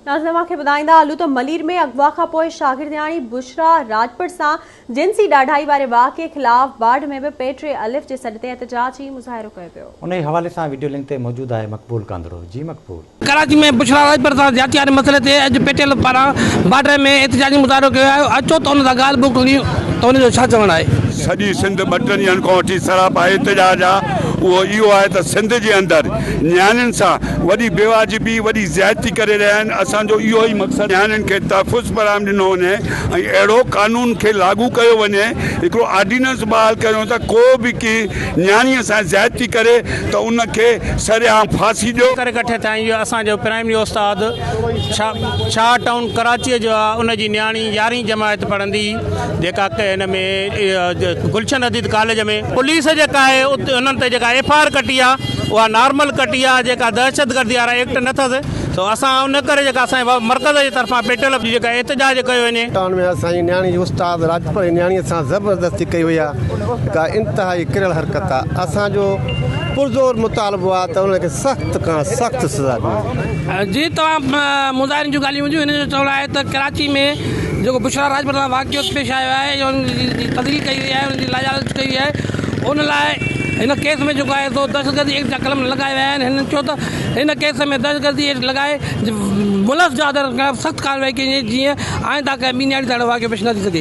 ناظرين اوهان کي ٻڌائيندا هلون ته ملير ۾ اغوا کان پوء شاگردياڻي بشريٰ راڄپر سان جنسي ڏاڍائي واري واقعي خلاف باڊهه ۾ به پي ٽي الف جي سڏ تي احتجاجي مظاهرو ڪيو ويو. انهي حوالي سان وڊيو لنڪ تي موجود آهي مقبول ڪانڌڙو جي مقبول. ڪراچي ۾ بشريٰ راڄپر سان زيادتي واري مسئلي تي اڄ پي ٽي الف پاران باڊهه ۾ احتجاجي مظاهرو ڪيو ويو آهي اچو ته ان سان ڳالهه ٻولهه ڪريون ته ان جو ڇا چوڻ آهي. سڄي سنڌ ٻه ٽن ڏينهن کان وٺي سراپا احتجاج آ اهو اهو آهي ته سنڌ جي اندر نياڻين سان وڏي بيواجبي وڏي زيادتي ڪري رهيا آهن اسان جو اهو ئي مقصد نياڻين کي تحفظ فراهم ڏنو وڃي ۽ اهڙو قانون کي لاڳو ڪيو وڃي هڪڙو آرڊيننس بحال ڪيو ته ڪو به ڪنهن نياڻي سان زيادتي ڪري ته ان کي سرعام ڦاسي ڏيو. ڪري ڪٺي ٿيا آهيون جو اسان جو پرائمري استاد شاهه ٽائون ڪراچيء جو آهي ان جي نياڻي يارهين جماعت پڙهندي جيڪا هن ۾ گلشن حديد ڪاليج ۾ پوليس جيڪا آهي انهن تي جيڪا ايف I R ڪٽي آهي اها نارمل ڪٽي آهي جيڪا دهشتگردي وارا ايڪٽ نه اٿس سو اسان ان ڪري جيڪا اسان جي مرڪز جي طرفان پيٽل جي جيڪا احتجاج ڪيو وڃي. ٽائون ۾ اسان جي نياڻي جي استاد راڄپر جي نياڻي سان زبردستي ڪئي وئي آهي جيڪا انتهائي ڪريل حرڪت آهي اسان جو پرزور مطالبو آهي ته انهن کي سخت کان سخت سزا ڏني وڃي. جي توهان مظاهرين جون ڳالهيون ٻڌيون هنن جو چوڻ آهي ته ڪراچي ۾ جيڪو بشريٰ راڄپر سان واقعو پيش آيو آهي ان جي تذليل ڪئي وئي آهي ان جي لاجالت ڪئي وئي آهي ان لاء هن ڪيس ۾ جيڪو آهي سو دهشتگردي ايڪٽ جا قلم لڳايا ويا آهن هنن چيو ته هن ڪيس ۾ دهشتگردي ايڪٽ لڳائي ملوث جوابدارن خلاف سخت ڪارروائي ڪئي وڃي جيئن آئنده ڪنهن ٻي نياڻي سان اهڙو واقعو پيش نه اچي سگهي.